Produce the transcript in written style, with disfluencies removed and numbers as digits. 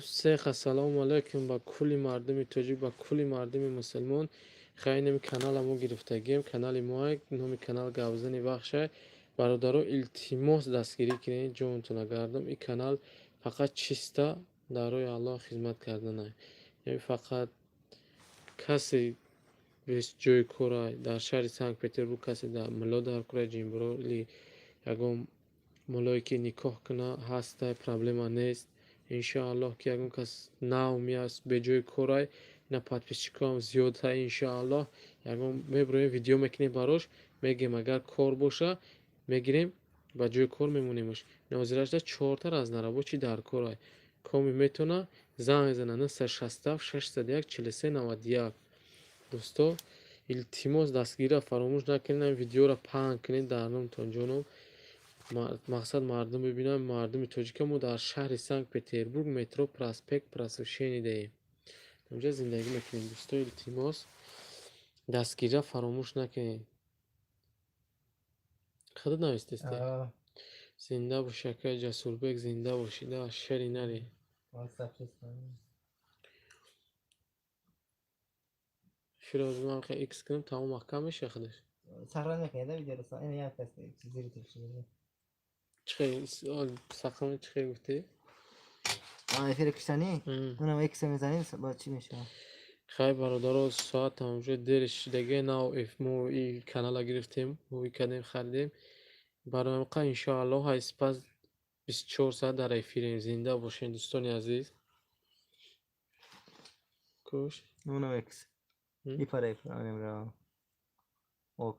Сех, ассалому алайкум ба кулли мардуми тоҷик, ба кулли мардуми мусулмон. Хай, инами канала мо гирифтагием, канали моа, номи канал «Гапзани Вахшай». Бародаро, илтимос, дастгирӣ кунед, ҷонтона гардам. Ин канал фақат чиста дар роҳи Аллоҳ хизмат карданай. Яъне фақат касе бес ҷои кора дар шаҳри Санкт Петербург, касе дар мулло дар кора, ҷинбироли, ягон муллое ки никоҳ куна, ҳастай, проблема нест. Иншоаллоҳ, ки ягон кас нав меаст, беҷои корай, ина подписчикоам зиёдтай, иншоаллоҳ, ягон мебироем, видео мекунем барош, мегӯем, агар кор боша, мегирем, ба ҷои кор мемонемаш. Ҳозирашда чорта разнорабочий дар корай. Коми метавона, занг мезана 967 601 43 91. Дӯсто, илтимос, дастгириро фаромӯш накунед, видеоро паҳн кунед дар номтон, ҷоном. Мақсад, мардум бибинанд, мардуми тоҷика. Мо дар шаҳри Санкт Петербург, метро Проспект Просвещения даем, онҷа зиндагӣ мекунем. Дӯсто, илтимос, дастгириро фаромӯш накунед. Худат навистесте? Зинда бошӣ, акаи Ҷасурбек, зинда бошӣ, да шери нари. Фироз, ман икс кунам, тамом, маҳкам меша худаш. Сахран мекунед видеоро, ин як кас зири телевизор. Чихе сахран, чихе гуфтӣ? Эфири киштанӣ, унам икса мезанем, ба чӣ мешавад? Хай, бародаро, соатам уже дери шидаги. Нав мо и канала гирифтем, ҳувӣ кардем, харидем. Барои ҳамқа, иншоаллоҳ, ҳай сипас 24 соат дар эфирем. Зинда бошед, дӯстони азиз. Куш. Унам икс ипара, ок.